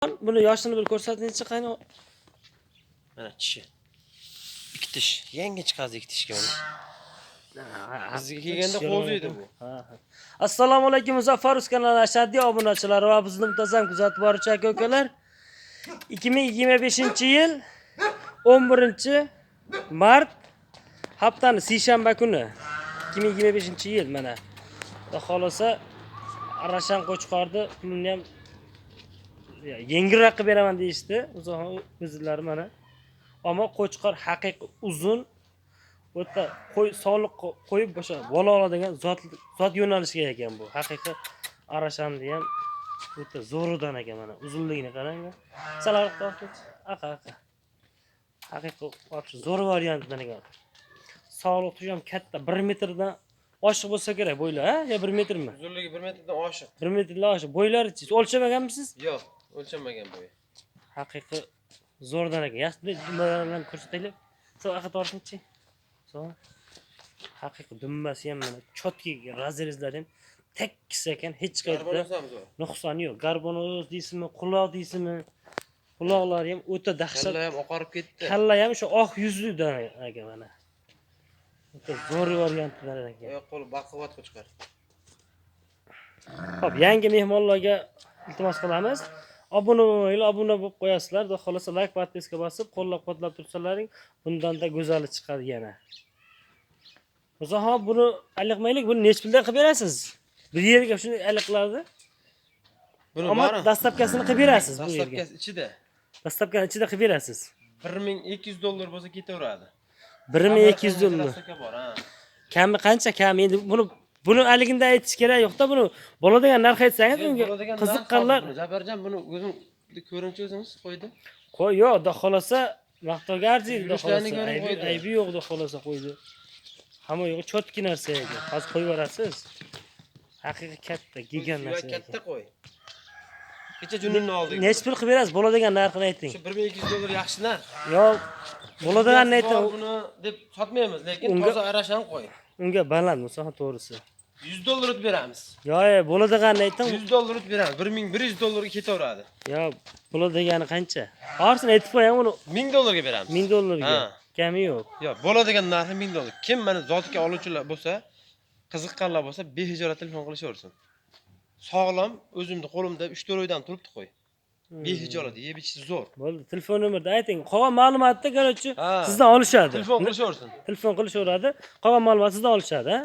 Buni yoshini bir ko'rsatingchi qani. Mana tishi. Ikki tish. Yangi chiqadi ikki tishga uni. Bizga kelganda qo'zi edi bu. Ha, ha. Assalomu alaykum Muzaffar Uz kanali ashaddiy obunachilari va bizni muntazam kuzatib boruvchi aka ukalar. 2025-yil 11 mart haftani seshanba kuni 2025-yil mana. Xudo xolasa Arashan qo'chqorni pulini ham yengilroq qilib beraman deyishdi. Uzoq o'zlari mana. Ammo qo'chqor haqiqiy uzun o'ta qo'y soliq qo'yib o'sha bola oladigan zot yo'nalishiga ekan bu. Haqiqiy Arashanni ham o'ta zo'ridan ekan mana. Uzunligini qarang. Sal ariq tortich. Aqa aqa. Haqiqiy вообще zo'r variantdan ekan. Sog'liq ham katta 1 metrdan oshiq bo'lsa kerak bo'ylar, ha? Yo 1 metrmi? Uzunligi 1 metrdan oshiq. 1 metrdan oshiq. Bo'ylari-chi? O'lchamaganmisiz? Yo'q, o'lchanmagan bo'yi. Haqiqiy zo'rdan ekan. Yaxshi dumbalarni ko'rsataylik. Sal aqa tortingchi. So. Haqiqiy dumbasi ham mana чёткий разрез lari ham tekis ekan, hech qayerda Garbonos ham zo'r. nuqsoni yo'q. Garbonoz deysizmi, quloq deysizmi? Quloqlari ham o'ta dahshat. Kalla ham oqarib ketdi. Kalla ham o'sha oq yuzlidan ekan mana. O'ta zo'r variantlar ekan. Oyoq qo'li baquvvat qo'chqor. Xo'p, yangi mehmonlarga iltimos qilamiz. Obuna bo'lmanglar, obuna bo'lib qo'yasizlar. Xudo xolasa like, подписка bosib, qo'llab-quvvatlab tursalaring, bundan-da go'zali chiqadi yana. Muzaffar, buni aniqmaylik, buni necha puldan qilib berasiz? Bir yerga shuni aniqladi. Buni Ammo bari доставка sini qilib berasiz bu yerga. Доставка si ichida. Доставка ni ichida qilib berasiz. 1200 dollar bo'lsa ketaveradi. 1200 dollar. Доставка bor, ha. Kami qancha kami? Endi buni haliginda aytish kerak yo'q-da, buni bo'ladigan narx aytsangiz, unga Bo'ladigan narx qiziqqanlar hozir buni. Jabarjon, buni o'zim ko'rinchi o'zimiz qo'ydi. Qo'y, yo'q, xudo xolasa maqtovga arziydi, xudo Yurishlarni xolasa. ko'rib Aybi, qo'ydi. aybi yo'q, xudo xolasa qo'ydi. Hamma yo'q, чёткий narsa ekan. Hozir qo'yib yuborasiz. Haqiqiy katta, gigant Suyak narsa katta ekan. qo'y. Kecha junini oldik. Necha pul qilib berasiz? Bo'ladigan narxini ayting. Shu 1200 dollar yaxshi narx. Yo'q, bo'ladiganini ayting. Bor buni deb sotmaymiz, lekin toza arashan qo'y. Unga baland, Musafa to'g'risi. 100 dollar o'tib beramiz. Yo'q, yo'q, bo'ladiganini ayting. 100 dollar o'tib beramiz. 1100 dollarga ketaveradi. Yo'q, bo'ladiganini qancha? Orsini aytib qo'ying uni. 1000 dollarga beramiz. 1000 dollarga. Ha. Kami yo'q. Yo'q, bo'ladigan narxi 1000 dollar. Kim mana zotiga oluvchilar bo'lsa, qiziqqanlar bo'lsa, behijolat telefon qilishaversin. Sog'lom, o'zimni qo'limda 3-4 oydan turibdi qo'y. Behijolat yeb ichishi zo'r. Bo'ldi, telefon nomerni ayting. Qolgan ma'lumotni, короче, Ha. sizdan olishadi. Telefon qilishaversin. Telefon qilishaveradi. Qolgan ma'lumotni sizdan olishadi, ha?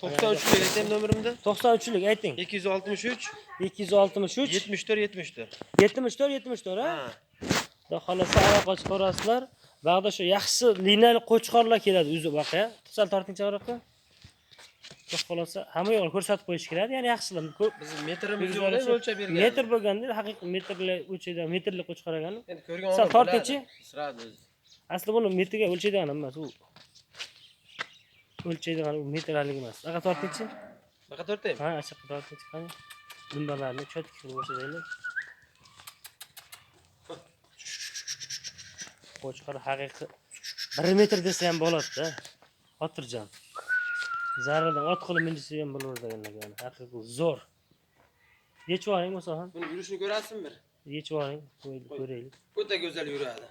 93 lik aytayim nomerimni. 93lik ayting. 263 263 74 74. 74 74, ha? Ha. Xudo xolasa aroq qo'chqorasizlar. Bag'da shu yaxshi liniyali qo'chqorlar keladi o'zi baqa. Sal tortingchi aroqqa. Xudo xolasa hamma yo'g'ini ko'rsatib qo'yish kerak. Ya'ni yaxshilab Biz metrimiz yo'q, o'lchab bergan. Metr bo'lganda haqiqiy metrli o'lchaydigan, metrli qo'chqor ekan. Endi ko'rgan Sal odam tortingchi. biladi. Siradi o'zi. Asli buni metrga o'lchaydigan emas u. O'lchaydigan u metralik emas. Aqa tortingchi. Baqa tortaymi? Ha, ashaqa tortingchi qani. Dumbalarni чёткий qilib o'xshataylik. Qo'chqor haqiqiy 1 metr desa ham bo'ladi-da. Xotirjam. Zarradan ot qilib minsa ham bo'laveradigan ekan. Haqiqiy zo'r. Yechib yuboring Musoxon. Buni yurishini ko'rasizmi bir? Yechib yuboring, ko'raylik. O'ta go'zal yuradi.